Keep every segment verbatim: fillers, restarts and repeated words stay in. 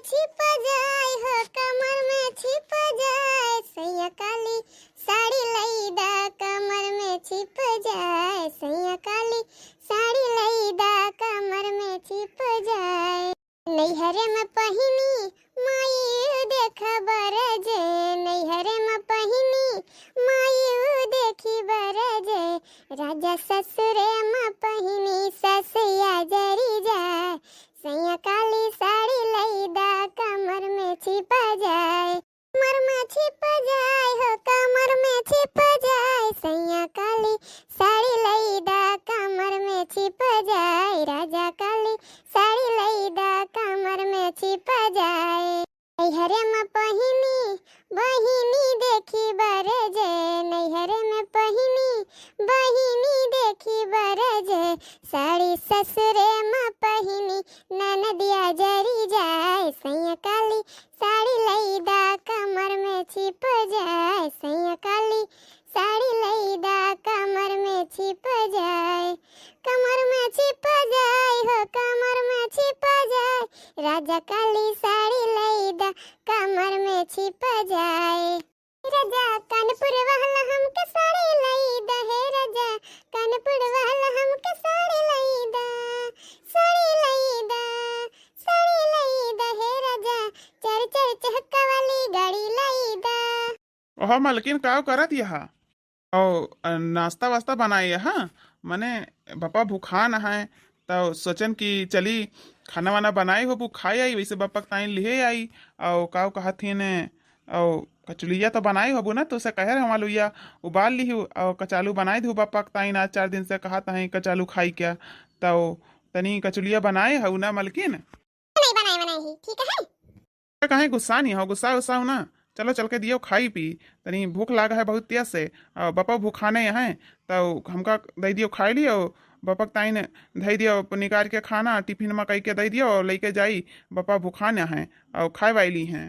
छिप जाए हो कमर में छिप जाए, सैया काली साड़ी लई दा, कमर में छिप जाए, सैया काली साड़ी लई दा, कमर में छिप जाए। नैहरे में पहिनी माई देख बरजे, नैहरे में पहिनी माई देखी बरजे, राजा ससुरे में पहिनी ससुया जरी जाए, सैया काली साड़ी लई दा, कमर में छिप जाए, कमर में छिप जाए हो, कमर में छिप जाए, सैया काली साड़ी लई दा, कमर में छिप जाए, राजा काली साड़ी लई दा, कमर में छिप जाए। नैहरे में पहिनी बहिनी देखी बरजे, नैहरे में पहिनी बहिनी देखी बरजे, साड़ी ससुरे में पहिनी ननदिया जरी जाए, सैया काली साड़ी लई दा, कमर में छिप जाए, सैया काली साड़ी लई दा, कमर में छिप जाए, कमर में छिप जाए हो, कमर में छिप जाए, राजा काली साड़ी लई दा, कमर में छिप जाए। राजा कानपुर वाला हमके साड़ी लई दा, हे राजा कानपुर वाला हमके साड़ी लई दा, साड़ी लई दा, साड़ी लई दा, हे राजा चार चार चहका वाली गाड़ी लई दा। ओह मलकिन, काव करत यहा? और नाश्ता वास्ता बनाए यहा, मने बप्पा भूखान है, तो सोचन कि चली खाना वाना बनाए होबू, खाए आई, वैसे बप्पा के ताई लिहे आई। और काव कहत हिन, और कचुलिया तो बनाए होबू ना, तो उसे कहे हमार लुइया उबाल लिहू और कचालू बनाए दू बप्पा के ताई, आज चार दिन से कहत हैं कचालू खाई क्या, तो तनी कचुलिया बनाए हऊ ना मलकिन? नहीं बनाए, बनाए ही, ठीक है। काहे गुस्सा नहीं हो, गुस्सा उस्सा हो ना, चलो चल के दियो खाई पी, तनी भूख लाग है बहुत तेज से, और बप्पा भूखाने हैं, तो हमका दे दियो खाई लियो, बप्पा के ताई ने दे दियो निकाल के खाना, टिफिन में कई के दे दियो, और लेके जाई, बप्पा भूखाने हैं और खाए वाली हैं।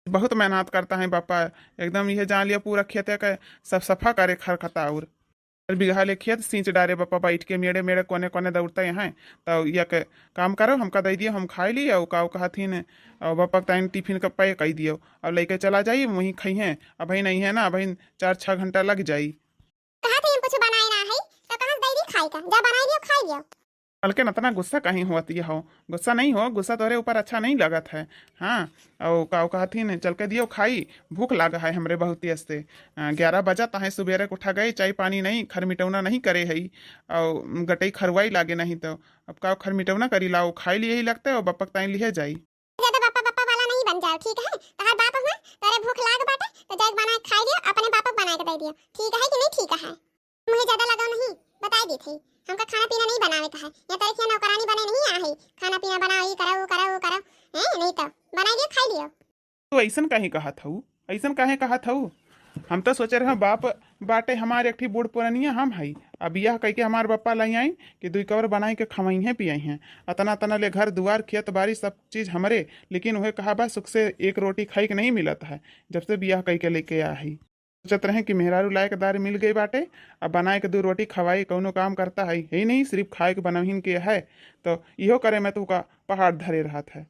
बहुत मेहनत करता है बप्पा, एकदम यह जान लियो पूरा खेते के सब सफा करे खरखता और चार बीघा ले खेत सींच डारे बप्पा बैठ के, मेड़े मेड़े कोने कोने दौड़ते हैं। तो यह के काम करो, हमका दे दियो, हम खाई ली, और काऊ कहथिन, और बप्पा के ताई टिफिन का पैक कर दियो, और लेके चला जाई, वहीं खाई हैं। अबही नहीं है ना, अबही चार छः घंटा लग जाई। कहा थे हम कुछ बनाए ना है, तो कहाँ से दे दी खाई का? जा बनाई लियो, खाई लियो। मलकिन, इतना गुस्सा कहीं होत ये हो? गुस्सा नहीं हो, गुस्सा तोरे ऊपर अच्छा नहीं लगत है। हाँ, और काऊ कहथिन, चल के दियो खाई, भूख लाग है हमरे बहुत तेज से। अ, ग्यारह बजत है, सुबेरे के उठा गए, चाय पानी नहीं, खरमिटौना नहीं करे है, और गटई खरुआई लागे नहीं तो अब काऊ खरमिटौना करी, लाओ खाई लिए ही लगते, और बप्पा के ताई लिहे जाई। ज्यादा बप्पा बप्पा वाला नहीं बन जाओ, ठीक है? तोहर बाप हुआ, तोरे भूख लाग बाटे, तो जाके बना के खाई लियो, अपने बाप को बना के दे दियो, ठीक है कि नहीं ठीक है? मुझे ज्यादा लगाव नहीं, बताई दी थी, हमका खाना पीना नहीं बनावे का है, या तोरे खिया नौकरानी बने नहीं आ है, खाना पीना बनाओ, ये करो, वो करो, वो करो, हैं? नहीं तो बनाई दियो, खाई लियो। तो ऐसन काहे कहत हऊ, ऐसन काहे कहत हऊ? हम तो सोचे रहे बाप बाटे हमार एक ठी बूढ़ पुरनिया हम हई, अब यह कह के हमार बप्पा लाई आई कि दुई कवर बनाई के खवाई हैं पियाई हैं। अतना तना ले घर दुआर खेत बाड़ी सब चीज हमरे, लेकिन वह कहा बा सुख से एक रोटी खाई के नहीं मिलत है जब से बियाह कई के लेके आ है। सोचत रहे कि मेहरारू लायकदार मिल गई बाटे, अब बनाए के दो रोटी खवाई, कौनो काम करता है ही नहीं, सिर्फ खाए के बनवहिन के है, तो इहो करे में तो का पहाड़ धरे रहत है।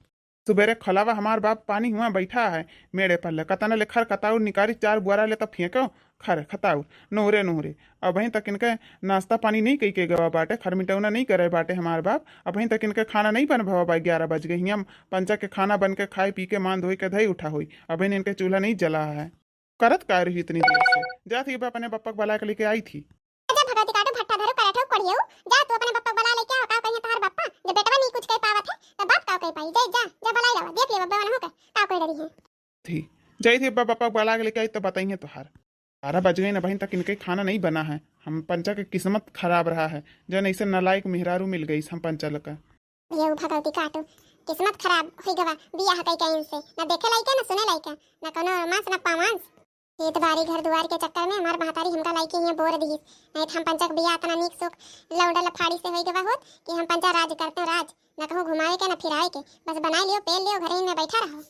सुबेरे खलावा हमार बाप पानी हुआ बैठा है मेड़े पर ले, कतना ले खर कताउर निकारी चार बुआरा ले तो फेंको खर खताउर नोहरे नोहरे। अबहीं तक इनके नाश्ता पानी नहीं कई के गवा बाटे, खरमिटौना नहीं करे बाटे हमार बाप। अबहीं तक इनके खाना नहीं बन भवा बा, ग्यारह बज गई। हियाँ पंचा के खाना बन के खाए पी के मान धोई के धई उठा होई, अबहीं इनके चूल्हा नहीं जला है। करत का रही इतनी देर से? जात ही बा अपने बप्पा के बला के लेके आई थी। जा भगवती काटो भट्टा धरो कराठो करियो, जा तू अपने बप्पा के बला लेके आओ, का कहिए तोहार बप्पा, जब बेटवा नहीं कुछ कह पावत है तो बाप का कह पाई, जा जा जा बलाई लावा, देख ले बब्बे वनहु के का कोई डरी है। थी जाई थी बा-, बप्पा के बला के लेके आई तो बताइए तोहार। बारह बज गई ना बहन, तक इनके खाना नहीं बना है। हम पंचा के किस्मत खराब रहा है, जन ऐसे नालायक मेहरारू मिल गई हम पंचा लका। ये भगवती काटो, किस्मत खराब होई गवा, बियाह कई के इनसे, ना देखे लायक है, ना सुने लायक है, ना कोनो मांस, ना पामांस। खेत बारी घर दुआर के चक्कर में हमार महतारी हमका लाइके हियाँ बोर दिहिस, नहीं तो हम पंचक बियाह इतना नीक सुख लौड़ा लफाड़ी से होई गवा होत कि हम पंचा राज करते राज, ना कहूँ घुमावे के ना फिरावे के, बस बनाए लियो, पेल लियो, घरे में बैठा रहो।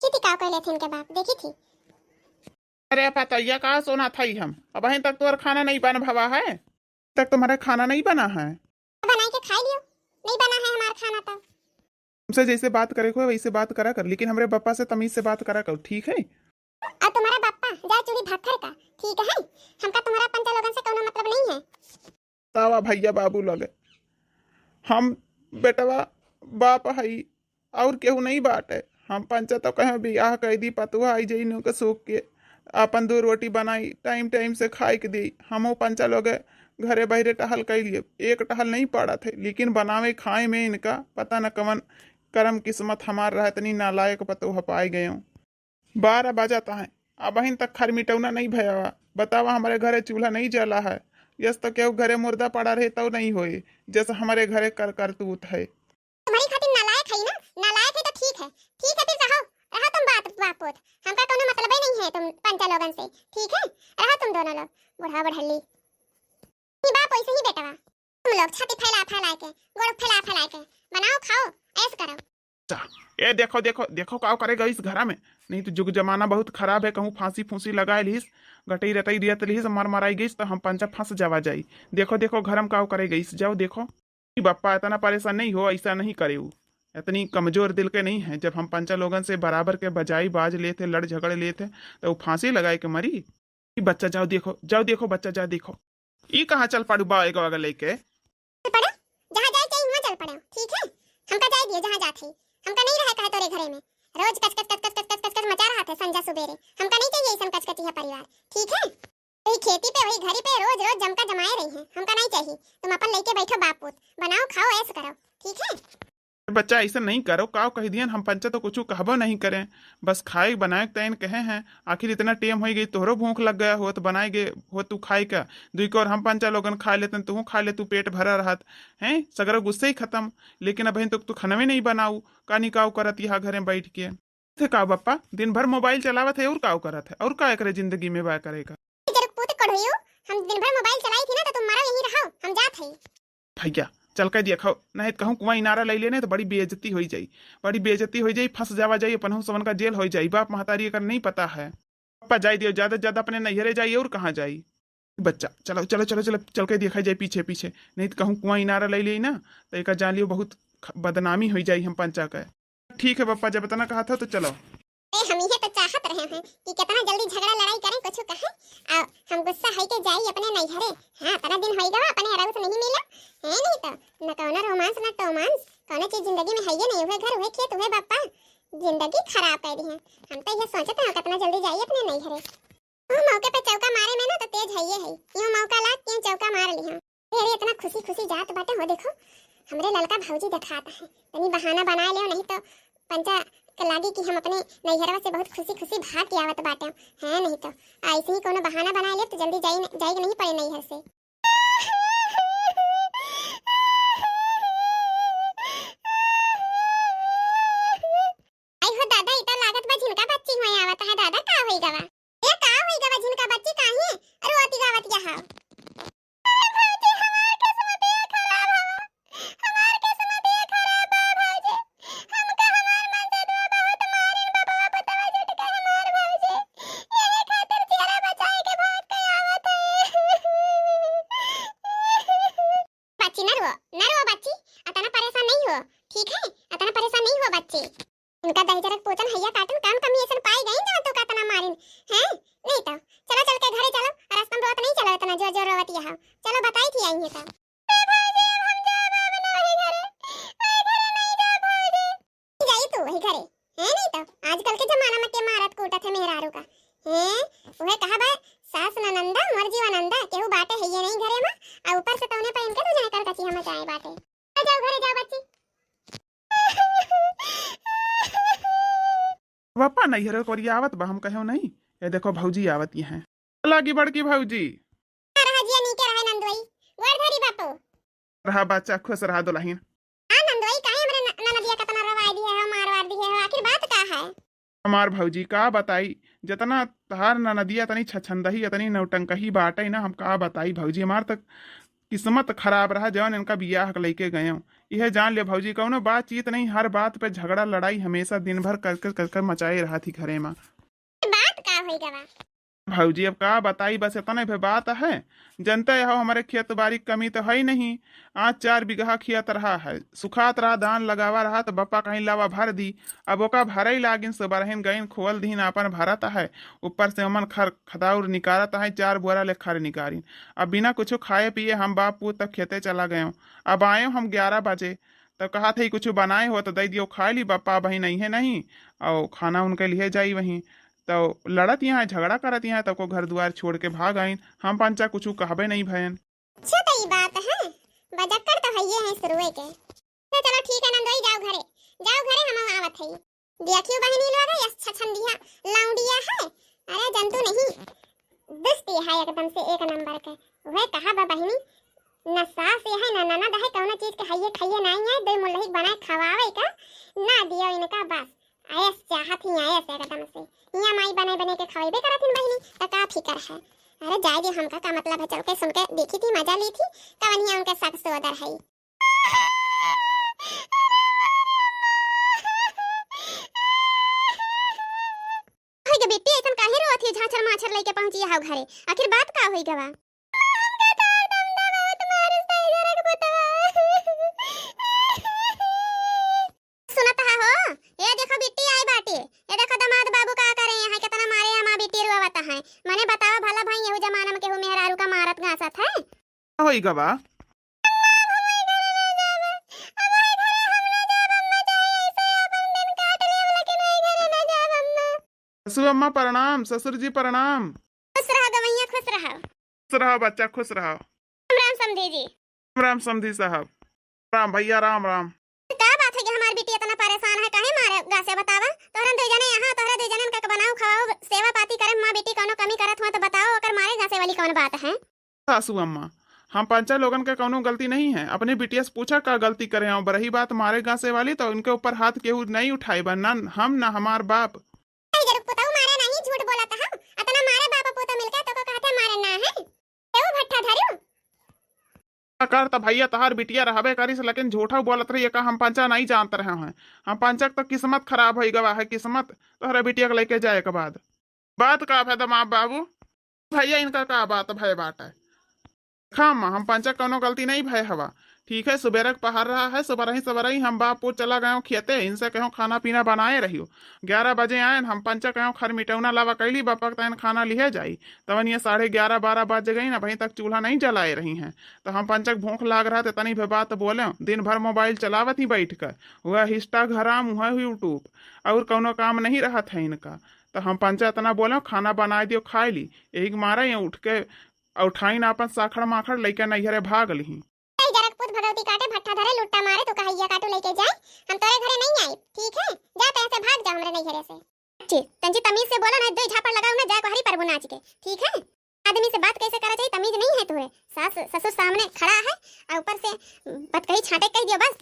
खेती का कोई लेथिन के बाप, देखी थी। अरे पतैया, का सोना थाई हम, अबहीं तक तोर खाना नहीं बन भवा है? तक तुम्हारा खाना नहीं बना है? बनाए के खाई लियो, नहीं बना है हमार खाना तो। तुमसे जैसे बात करे को है वैसे बात करा कर, लेकिन हमरे बप्पा से तमीज से बात करा कर, ठीक है? और तुम्हारा बप्पा जा चूल्ही भाखर का, ठीक है? हमका तुम्हारा पंचा लोगन से कौनो मतलब नहीं है। तावा भैया बाबू लगे, हम बेटवा बाप हई, और केहू नहीं बाटे। हम पंचा तो कहे बियाह कर दी, पतुआ आई जाई नोके सूख के, अपन दो रोटी बनाई, टाइम टाइम से खाए के दी। हमहू पंचा लोग घरे बहरे टहल कर लिए, एक टहल नहीं पड़त है, लेकिन बनावे खाए में इनका पता न कवन करम किस्मत हमार रहे, इतनी नालायक पतोह पाए गयो। बारह बजत है, अबहिन तक खरमिटौना नहीं भया। बतावा, हमारे घरे चूल्हा नहीं जला है। यस तो केहू घरे मुर्दा पड़ा रहे तो नहीं होए, जैसे हमारे घरे कर करतूत है। तुम्हारी खातिर नालायक है ना, नालायक है तो ठीक है, ठीक है फिर रहो, रहो तुम बाप बाप पोत, हमका कोनो मतलबे नहीं है तुम पंचा लोगन से, ठीक है? रहो तुम दोनों लोग, बुढ़ा बढ़ली। ये बाप वैसे ही बेटवा, तुम लोग छाती फैला फैला के, गोड़ फैला फैला के, बनाओ खाओ, ऐश करो। अच्छा, ए देखो देखो देखो का करे गईस घरा में। नहीं तो जुग जमाना बहुत खराब है, कहूँ फांसी फूंसी लगाए लिहिस, गटई रटई दियत लिहिस, मर मराई गईस तो हम पंचा फंस जावा जाई। देखो देखो घर में का करे गईस, जाओ देखो। ई बप्पा इतना परेशान नहीं हो, ऐसा नहीं करे उ। इतनी कमजोर दिल के नहीं है, जब हम पंचा लोगन से बराबर के बजाई बाज लेत है, लड़ झगड़ लेत है, तो उ फांसी लगाए के मरी। ई बच्चा जाओ देखो, जाओ देखो बच्चा, जाओ देखो। ई कहाँ चल पड़ू बा एगो आगे लेके? चल पड़ो, जहाँ जाए चाहिए वहाँ चल पड़ो, ठीक है? हमका जाए दियो जहाँ जात है, हमका नहीं रहे कहे तोरे घरे में। रोज कच कच कच कच कच कच कच कच मचा रहा था संझा सुबेरे, हमका नहीं चाहिए ऐसन कचकचिया परिवार, ठीक है? वही खेती पे, वही घरी पे रोज रोज जमका जमाए रही हैं, हमका नहीं चाहिए। तुम अपन लेके बैठो बाप पूत, बनाओ खाओ ऐश करो, ठीक है? बच्चा, ऐसा नहीं करो, काव कह दियन, हम पंचा तो कुछ कहबो नहीं करें, बस खाए बनाए के तैन कहे हैं। आखिर इतना टेम हो गई, तोहरो भूख लग गया होत, बनाए गए हो तू खाए का, दुई को और हम पंचा लोगन खा लेतन, तू खा ले, तू पेट भरा रहत हैं, सगरो गुस्से ही खत्म। लेकिन अबहिन तो तू खनवे नहीं बनाऊ, का निकाव करत यहाँ घरे बैठ के। थे का बप्पा, दिन भर मोबाइल चलावत है और काव करत है, और का एकरे जिंदगी में बा करे का? जरूर पूत कढ़ोइयो, हम दिन भर मोबाइल चलाई थी ना, तो तुम मरो यहीं रहो, हम जात है। भैया, चल के देखो, नहीं तो कहूँ कुआं इनारा ले लेने तो बड़ी बेइज्जती हो जाई, बड़ी बेइज्जती हो जाई, फंस जावा जाई, अपन हम सबन का जेल हो जाई, बाप महतारी एकर नहीं पता है। पप्पा जाई दियो, ज्यादा से ज्यादा अपने नैहरे जाई, और कहाँ जाई? बच्चा, चलो, चलो, चलो, चलो, चल के देखा जाए पीछे पीछे, नहीं तो कहूँ कुआं इनारा ले ले ना, तो एकर जान लियो बहुत ख-, बदनामी हो जाई हम पंचा के। ठीक है पप्पा, जब इतना कहा था तो चलो। ए, हम इहे तो चाहत रहे हैं कि कितना जल्दी झगड़ा लड़ाई करें, कुछ कहें, आ हम गुस्सा है के जाई अपने नैहरे। हाँ, इतना दिन होई गवा अपने अरऊ से नहीं मिला है, नहीं तो न कौनो रोमांस न टोमांस, कौनो चीज जिंदगी में है ये नहीं, उहे घर, उहे खेत, उहे बापा, जिंदगी खराब कर दी है। हम तो ये सोचते हैं कितना जल्दी जाई अपने नैहरे। ऊ मौके पे चौका मारे में ना तो तेज है ये है, यूं मौका लाग के चौका मार लिहा। अरे इतना खुशी खुशी जात बाटे हो, देखो हमरे ललका भौजी देखात है, तनी बहाना बना ले, नहीं तो पंचा के लागी कि हम अपने नैहरवा से बहुत खुशी खुशी भाग के आवत बाटे हैं, नहीं तो ऐसे ही कोनो बहाना बना ले तो जल्दी जाई जाई के नहीं पड़े नैहर से। आई हो दादा, ई तो लागत बा झिनका बच्ची हुए आवत है दादा, का होई गवा? ए का होई गवा झिनका बच्ची, काहे रोती गावत यहाँ? ए भौजी, हमार किस्मतिया खराब हवा, हमार किस्मतिया खराब बा भौजी, हमका हमार मनसेधुआ बहुत मारिन बबवा पुतवा जुट के हमार भौजी, यही खातिर जियरा बचाए के भाग के आवत है। बच्ची न रो, न रो बच्ची, अतना परेशान नहीं हो, ठीक है? अतना परेशान नहीं हो बच्ची। इनका दहिजरक पूतन हैया काटन कौन कमी ऐसन पाई गई जवन तू का तना मारिन, हैं? नहीं तो चलो, चल के घरे चलो, और रास्ता में रोत नहीं चलो, इतना जोर जोर रोवत यहाँ। चलो बताई थी आई है तो। ए भौजी, अब हम जाब अब नहीं घरे, मैं घरे नहीं जाब भौजी। जाई तू वही घरे, हैं? नहीं तो आजकल के जमाना में के मारत कूटत है मेहरारू का, हैं? उहे कहा बा, सास ननंदा मोर जीवानंदा, केहू बाटे है ये नहीं घरे में, आ ऊपर से तौने पहन के तू जाए कर कची हम जाए बाटे। आ जाओ घरे जाओ बच्ची। बापा नैहर कोरिया आवत बा, हम कहो नहीं। ये देखो भौजी आवत ये हैं। लागी बड़की भौजी। रहा जिया नीके रहे नंदोई। गोड़ धरी बापू। रहा बच्चा, खुश रहा दुल्हन। आ नंदोई, काहे हमरे न-, ननदिया कतना रोवाई दिहे हो, मारवार दिहे हो, आखिर बात का है? हमार भौजी का बताई, जतना तहार ननदिया तनी छछंदही, अतनी नौटंकही बाटे ना, हम का बताई भौजी, हमार तक किस्मत खराब रहा जवन इनका बियाह के लेके गयो। इहे जान ले भौजी, कौनो बातचीत नहीं, हर बात पे झगड़ा लड़ाई हमेशा दिन भर कर कर कर कर मचाए रहा थी घरे में। बात का होई गवा? भौजी, अब का बताई, बस इतने भे बात है। जनते हो, हमरे खेत बारी क कमी तो है ही नहीं। आज चार बीघा खेत रहा है, सुखात रहा, धान लगावा रहा, तो बप्पा कहीं लावा भर दी। अब ओका भरई लागिन, सुबरहिन गइन, खोल दीन, आपन भरत है। ऊपर से हमन खर खदाउर निकारत है, चार बोरा ले खर निकारिन। अब बिना कुछ खाए पिए हम बाप पूत तब खेते चला गए। अब आए हम ग्यारह बजे, तब कहा थे कुछ बनाए हो तो दे दियो, खाए ली, बप्पा बहिन अइहे नहीं, और खाना उनके लिए जाई वहीं। तो लड़त यहाँ, झगड़ा करत यहाँ, तब को घर दुआर छोड़ के भाग आइन। हम पंचा कुछ कहबे नहीं भयन। अच्छा, तो ई बात है, बजक्कड़ तो हइये है शुरुए के। तो चलो ठीक है नंदोई, जाओ घरे, जाओ घरे, हम आवत हई। देखियो बहिनी लोग, यस छछन दिया, लौंडिया है, अरे जंतु नहीं, दुष्टी है एकदम से एक नंबर के। वह कहा बा बहिनी, न सास है, न ननद है, कौनो चीज के हइये खइये नहीं है, दो मुलहिक बनाए खवावे का, ना दियो इनका बस। आयस चाहत ही आयस एकदम से। हियां माई बने बने के खवाइबे करत हिन बहिनी, त का फिकर है? अरे जाए दे, हमका का मतलब है, चल के सुन के देखी थी, मजा ली थी, कवन हियां उनके सास सोदर है। होई गे बिट्टी, ऐसन काहे रोवत ही? झांछर माछर लेके पहुंची हाउ घरे, आखिर बात का होई गवा? सुनत हा हो, ये देखो बिट्टी आई बाटे, ये देखो दामाद बाबू का करे हैं, कितना मारे हमार बिट्टी रोवत है। मने बताओ भला भाई, यहू जमाना में केहू मेहरारू का मारत गांसत है? का होई गवा? सासू अम्मा प्रणाम, ससुर जी प्रणाम। खुश रहो गवैया, खुश रहो। खुश रहो बच्चा, खुश रहो। राम राम समधी जी। राम राम समधी साहब। राम भैया, राम राम। का बात है कि हमार बेटी इतना परेशान है, काहे मारे गासे बतावा? तोहरन दो जने यहाँ, तोहरा दो जने का बनाओ, खवाओ, सेवा पाती करे, माँ बेटी कौनो कमी करत हुआ तो बताओ, ओकर मारे गासे वाली कौन बात है? सासू अम्मा, हम पंचा लोगन के कौनो गलती नहीं है। अपने बिटिया से पूछा का गलती करे हों। रही बात मारे गांसे वाली, तो इनके ऊपर हाथ केहू नहीं उठाए बा, ना हम ना हमार बाप। नहीं जरूर पुतऊ मारे नहीं, झूठ बोलत हम। अतना मारे बाप पूत मिलके तो को कहते मारे ना है। केहू भट्ठा धरू? कर त भैया तहार बिटिया रहबे करिस, लेकिन झूठा बोलत रही, एका हम पंचा नहीं जानत रहे हैं। हम पंचा के तो किस्मत खराब होई गवा है, किस्मत तोहरे बिटिया के लेके जाए के बाद। बात का फायदा माँ बाबू? भैया, इनका का बात भय बाटे? देखा अम्मा, हम पंचा कौनो गलती नहीं भय हवा। ठीक है, सुबेरे के पहर रहा है, सुबरही सुबरही हम बाप पूत चला गए खेते, इनसे कहो खाना पीना बनाए रहियो। ग्यारह बजे आयन, हम पंचा कहो खर मिटौना लावा कैली, बप्पा के तैन खाना लिहे जाई। तवन ये साढ़े ग्यारह बारह बज गई, अबहीं तक चूल्हा नहीं जलाए रही हैं। तो हम पंचा के भूख लाग रहा, तो तनी भे बात बोले, दिन भर मोबाइल चलावत ही बैठ कर, वह Instagram, वह YouTube, और कौनो काम नहीं रहत है इनका। तो हम पंचा इतना बोले, खाना बनाए दियो, खाए ली। यही के मारे ये उठ के उठाइन आपन साखड़ माखड़ लइके नैहरे भाग लिही। ए जरकपूत भगवती काटे, भट्ठा धरे, लुट्टा मारे, तो कहैया काटू लेके जाए, हम तोरे घरे नहीं आई, ठीक है? जा तैं से भाग जा हमरे नैहरे से। अच्छी तंजी तमीज से बोला, नहीं दो झापड़ लगाऊ ना, जाए को हरी परबू नाच के, ठीक है? आदमी से बात कैसे करा चाहिए, तमीज नहीं है तुहे। सास ससुर सामने खड़ा है और ऊपर से बतकही छांटे कह दियो, बस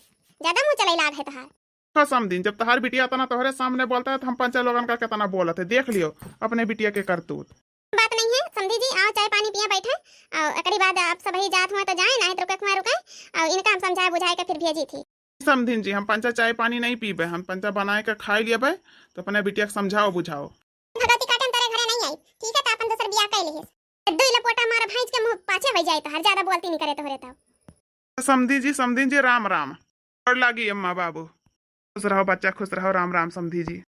ज्यादा मुंह चलाई लाग है तहार। हाँ समधिन, जब तहार बिटिया इतना तोहरे सामने बोलता है, तो हम पंचा लोगन का कितना बोलत है, देख लियो अपने बिटिया के करतूत। बात नहीं है समधी जी, आओ चाय पानी पिया बैठे, और एकरी बाद आप सब ही जात हुए तो जाए, नहीं तो रुके हुए रुके, और इनका हम समझाए बुझाए के फिर भेजी थी। समधिन जी, हम पंचा चाय पानी नहीं पीबे, हम पंचा बनाए के खाए लेबे, तो अपने बिटिया के समझाओ बुझाओ। भगवती काटे हम तोरे घरे नहीं आई, ठीक है, तो अपन दूसर बियाह कर लिहिस। दो लपोटा मार भैंस के मुंह पाछे हो जाए, तो हर ज्यादा बोलती नहीं करे तोहरे तो। समधी जी, समधिन जी, राम राम। गोड़ लागी अम्मा बाबू। खुश रहो बच्चा, खुश रहो। राम राम समधी जी।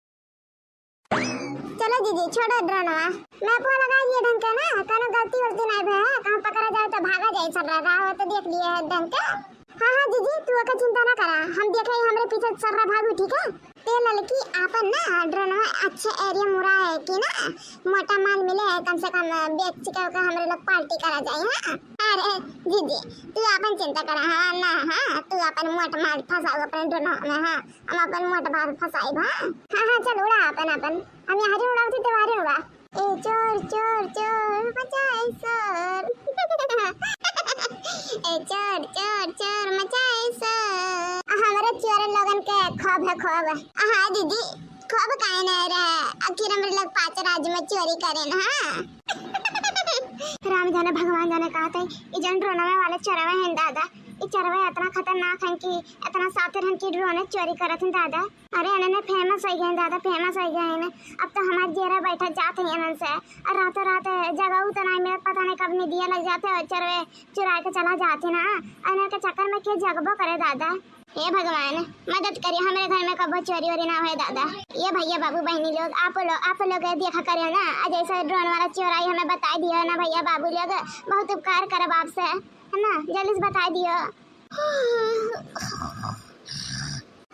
चलो जीजी, छोड़ो ड्रोनवा। मैपवा लगा दिए ढंग के ना, कोनो गलती वलती नहीं भे है, कहूँ पकड़ा जाए तो भागा जाए, सब रहा हो तो देख लिए है ढंग के। हाँ हाँ जीजी, तू ओकर चिंता ना करा, हम देखे ही हमरे पीछे सर्रा भागू, ठीक है? ते ललकी आपन ना ड्रोनवा अच्छे एरिया मुरा है कि ना, मोटा माल मिले है, कम से कम बेच के ओकर हमरे लोग पार्टी करा जाए। हाँ अरे जीजी, तू आपन चिंता करा, हाँ ना, हाँ तू आपन मोट माल फंसाओ अपने ड्रोनवा में, हाँ हम आपन मोट माल फंसाई भा। हाँ हाँ चल उड़ा आपन आपन, हम यहाँ उड़ाओ थे तेवारे उड़ा। ए चोर चोर चोर मचाए शोर। ए चोर चोर चोर मचाए शोर। आ, हमरे चोर लोगन के खूब है खूब। हाँ दीदी, खूब काहे नहीं रहे, आखिर हमरे लोग पांच राज्य में चोरी करेन, हाँ। राम जाने भगवान जाने कहा थे, ई जन ड्रोनवे वाले चोरवे हैं दादा, ई चोरवे इतना खतरनाक हैं कि इतना सातिर हैं कि ड्रोन चोरी करत हैं दादा। अरे अनने फेमस होइ गए दादा, famous होइ गए हैं। अब तो हमार जियरा बैठा जात है इनन से। और रातों रात जगहू तो नाहीं मिलत, पता नहीं कब निदिया लग जाते और चोरवे चुराए के चला जाते ना। और इनके चक्कर में के जगबो करे दादा। हे भगवान, मदद करिए, हमरे घर में कबो चोरी वोरी ना होए दादा। ये भैया बाबू बहनी लोग, आप लोग, आप लोग ये देखा करिए ना, आज ऐसा drone वाला चोराई हमें बताई दियो ना भैया बाबू लोग, बहुत उपकार करब आपसे, है ना, जल्दी से बताई दियो।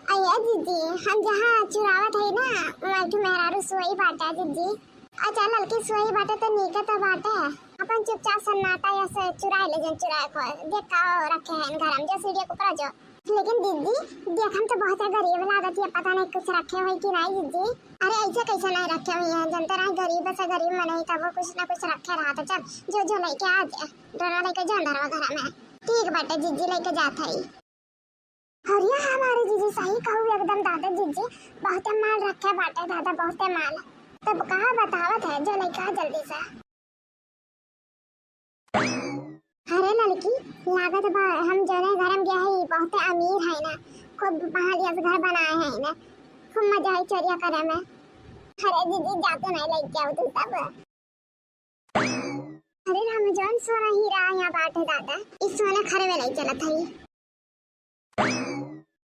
अये जीजी, हम जहाँ चुरावत हई ना, वहाँ के मेहरारू सोई बाटे जीजी। अच्छा, ललकी सोई बाटे तो नीके तो बाटे। अपन चुपचाप सन्नाटा या से चुराई ले जन, चुराए को। देख का रखे हैं घर में, जो सीढ़िया के ऊपर जो। लेकिन जीजी, देख हम तो बहुत गरीब लागत है, पता नहीं कुछ रखे होई कि नहीं जीजी। अरे ऐसे कैसे नहीं रखे हुई हैं, जनते नहीं गरीब से गरीब मनई तब कुछ ना कुछ रखे रहा। तो चल, जो जो लेके आ जा, drone लेके जा अंदर घर में। ठीक बाटे जीजी, लेके जात हई। अरे हमारे जीजी सही कहू एकदम दादा जीजी, बहुते माल रखे बाटे दादा, बहुते माल। तब कहाँ बतावत है, जो लइका जल्दी से। अरे ललकी, लागत बा हम जौने घर में गया है, बहुते अमीर है ना, खूब महल यस घर बनाए हैं ना, खूब मजा है चोरिया करे में। अरे जीजी जा तो नहीं लेके आओ तू तब। अरे राम, जौन सोना हीरा यहाँ बाटे दादा, इस सोना खरवे लाई चलत हई।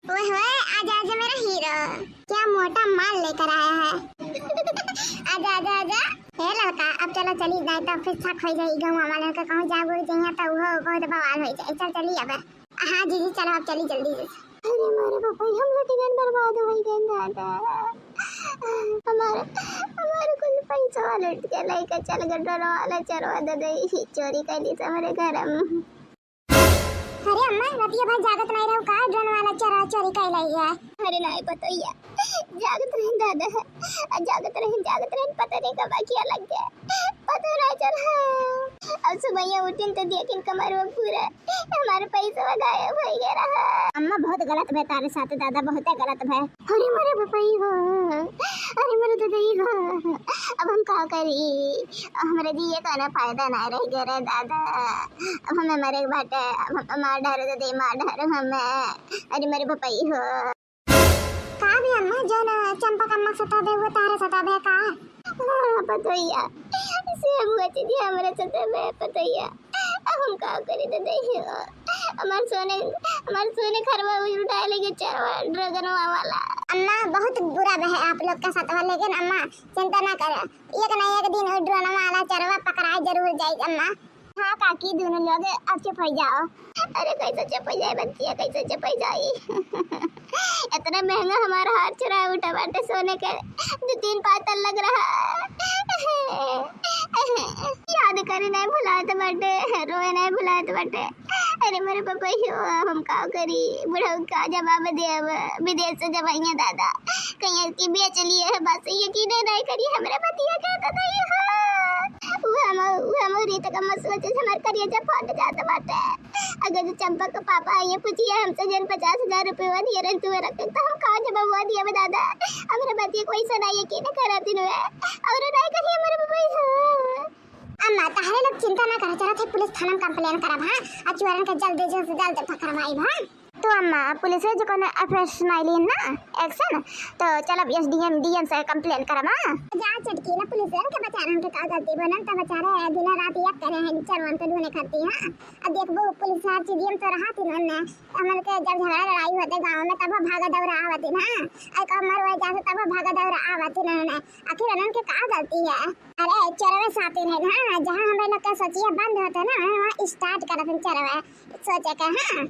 ओए होए, आजा आजा मेरा हीरो, क्या मोटा माल लेकर आया है। आजा आजा आजा। हे लड़का, अब चलो चली जाए तो फिर शक हो जाई गाँव वाले के, कहूँ जाबो जइया तो वो बहुत बवाल हो जाए। चल चली अब। हाँ जीजी, चलो अब चली जल्दी से। अरे मारे पापा, हम लुट गए, बर्बाद हो गए दादा। हमारे, हमारे कुल पैसा लुट के लेके चल गए drone वाला चोरवा दादा, ही चोरी कर ली हमारे घर में। अरे अम्मा, रतिया भर जागत नहीं रहू का? Drone वाला चोरवा चोरी कर लाई है। अरे नहीं पतोहिया, जागत रहे दादा, जागत रहे, जागत रहे, पता नहीं कब अखिया लग गया, पता नहीं चला। अब सुबह उठिन तो देखिन कमरवा पूरा हमारे पैसा गायब हो गया रहा। अम्मा बहुत गलत भय तारे साथ दादा, बहुत गलत भय। अरे मोरे बपई हो, अरे मोरे ददई हो, अब हम का करी? हमरे जिए का ना फायदा ना रह गया रे दादा, अब हमें मरे के बाटे, अब हम मार डारो ददई, मार डारो हमें। अरे मोरे बपई हो। का भी अम्मा, जौन चंपा कम्मा सताबे, वो तारे सताबे का? हाँ, पतोहिया, से बुआ चीज हमरा सताबे, पतोहिया। अब हम का करी ददई हो? हमार सोने, हमार सोने खरवा उठाए लेके चोरवा, ड्रगनवा वाला। अम्मा, बहुत बुरा बहे आप लोग का सताबे, लेकिन अम्मा, चिंता ना करे, एक ना एक दिन वो ड्रोन वाला चोरवा पकड़ाए जरूर जाई अम्मा। हाँ काकी, दोनों लोग अब चुप हो जाओ। अरे कैसे चुप हो जाए बच्चिया, कैसे चुप हो जाई? इतना महंगा हमारा हार चुराए उठा बाटे सोने के, दो तीन पातल लग रहा। याद करे नहीं भुलात बाटे, रोए नहीं भुलात बाटे। अरे मोरे पापा हो, हम का करी? बुढ़ऊ का जवाब देब? विदेश से जब आइए दादा, कहीं की बेच लिए है, बस यकीन नहीं करी हमरे बतिया के तो नहीं हो। वो हम, वो हम रीत का मत सोचे, हमार करेजा फट जात बाटे। अगर जो चंपा के पापा आइए पूछिए हमसे, जन पचास हजार रुपये दिए रहे तू रख, तो हम कहाँ जब वो दिए बे दादा? हमरे बतिया कोई से नहीं यकीन करत हुए, और नहीं करिए हमरे बबई हो। अम्मा, तहरे लोग चिंता ना करो, चलत है पुलिस थाना में complain करब, हाँ? आ चोरन के जल्दी से जल्दी पकड़वाई, हाँ? तो अम्मा, पुलिस है जो कोनो action नहीं ली ना, action, तो चलब S D M, D M से complain करब, हाँ? जा चटकी ना, पुलिस है, उनके बेचारे, उनके का गलती बनल, तो बेचारे दिन रात एक करे हैं, चोरन के ढूंढे खातिर, हाँ? अब देखबो, पुलिस हर चीज में तो रहा थी ना, हमन के जब झगड़ा लड़ाई होते गाँव में, तब भागा दौड़ा आवत ना, एक हमर वही जाते, तब भागा दौड़ा आवत ना, आखिर उन्हन के का गलती है? अरे, चोरवे साथी रहे ना, जहाँ हमरे लोग के सोचिए बंद होते ना, वहाँ start करत हैं चोरवे सोचे के, हाँ।